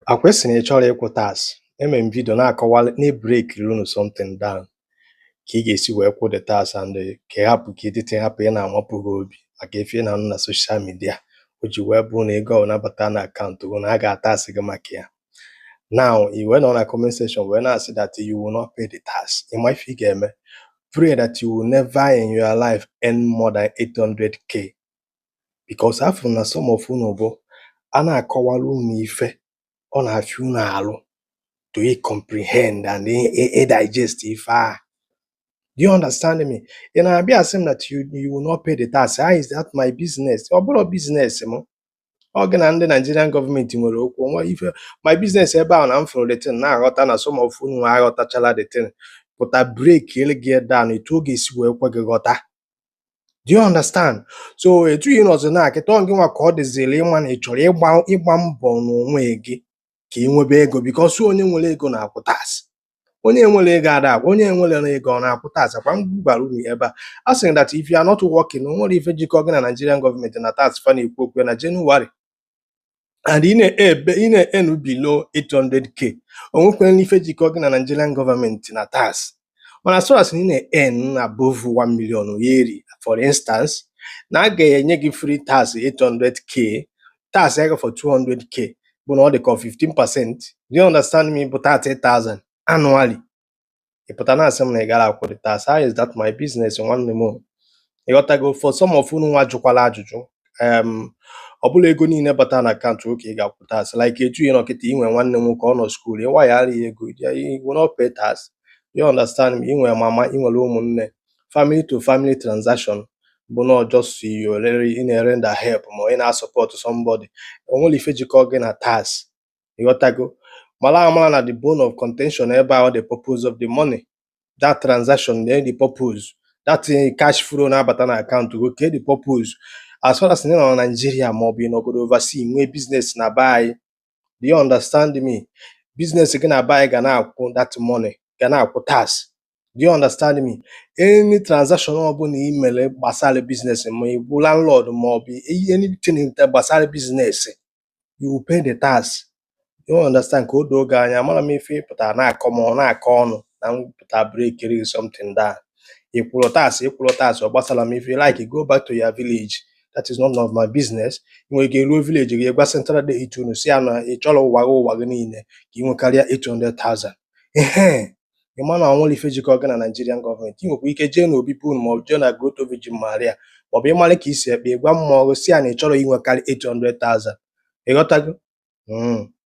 Akwa sị na ị chọrọ ịkwụ tax. Eme m video na-akọwa na-ebreakiri unu something down ka ị ga-esi wee kwụ the tax and ka ị hapụ ka edete hapụ ị na-amapụ gị obi maka ife ị na-anụ na social media o ji wee bụ na ego ọ nabata na akaụntụ gị na a ga-atax gị maka ya. Now i wee nọ na comment section wee na-asị that you will not pay the tax. Ị ma ife ị ga-eme? Pray that you will never in your life earn more than 800K, because afụ na some of unu bụ a na-akọwara unu ife ọ na-afịa unu alụ to comprehend and digest ife a. Do you understand me? Ị na-abịa asị m that you will not pay the tax. How is that my business? Ọ bụrụ business m, ọ gị na ndị Nigerian gọọmenti nwere okwu nwa ife my business ebe ahụ na m fụrụ the thing na-aghọta na some of unu aghọtachala the thing pụta break gị down etu ọ ga-esi wee kwe gị ghọta. Do you understand? So etu ị nọzi na kịta, ọ gị nwa ka ọ dịzịrị ịma na ị chọrọ ịgba mbọ n'onwe gị ka ị nwebe ego, because onye nwere ego na-akwụ tax. Onye nwere ego ada akwụ, onye nwere ego ọ na-akwụ tax. Akwa m gwara unu ebe a, a sị that if you are not working, o nwere ife jikọ gị na Nigerian gọọmenti na tax fa na-ekwu okwu ya na January, and ị na-ebe ị na-earn below 800K, o nwekwara ife jikọ gị na Nigerian gọọmenti na tax. Mana as far as ị na-earn above 1 million yearly, for instance, na a ga-enye gị free tax 800K, tax ya for 200K bụ na ọ dị ka 15%. Do you understand me? Bụ 30,000 annually. Ị pụta na-asị m na ị gara akwụ the tax. How is that my business, nwanne m? Ịghọtago? For some of unu nwa jụkwala ajụjụ, ọ bụla ego niile bata na akaụntụ ka ị ga-akwụ tax. Like etu ị nọ kịta, inwe nwanne m nwoke ọ nọ school, ịwayara ya ego, you will not pay tax. You understand me? Inwe mama, ị nwere ụmụnne, family to family transaction bụ na just you ị na-erender help ma ị na-support somebody, o nwere ife jikọ gị na tax. Ịghọtago? Mara amara na the bone of contention ebe ahụ, the purpose of the money, that transaction, na the purpose, that cash flow na-abata na akaụntụ gị, ke the purpose. As far as ị nọ na Nigeria maọbụ ị nọgodo overseas nwee business na be anyị, do you understand me, business gị na be anyị ga na-akwụ that money, ga na-akwụ tax. Do you understand me? Any transaction ọbụla ị mere gbasara business, ma ị bụ landlord maọbụ anything gbasara business, you will pay the tax. You understand? Ka o doo gị anya. Amara m ife ị pụtara na-akọ ma ọ na-akọ ọnụ na m pụtara breakiri gị something down. Ị kwụrụ tax, ị kwụrụ tax, ọ gbasara m. If you like, go back to your village, that is none of my business. Ị nwere ike ruo village gị, gwa central deity unu si ya na ị chọrọ ụwa gị, ụwa gị niile ka ị nwekarịa 800,000. Ehe, ị ma na ọ nwere ife jikọ gị na Nigerian gọọmenti. Ị nwekwa ike jee n'obi be unu maọbụ jee na Grotto Virgin Maria maọbụ ịmara ka isi ekpe, gwa mmụọ gị si ya na ị chọrọ inwekarị 800,000. Ịghọtago?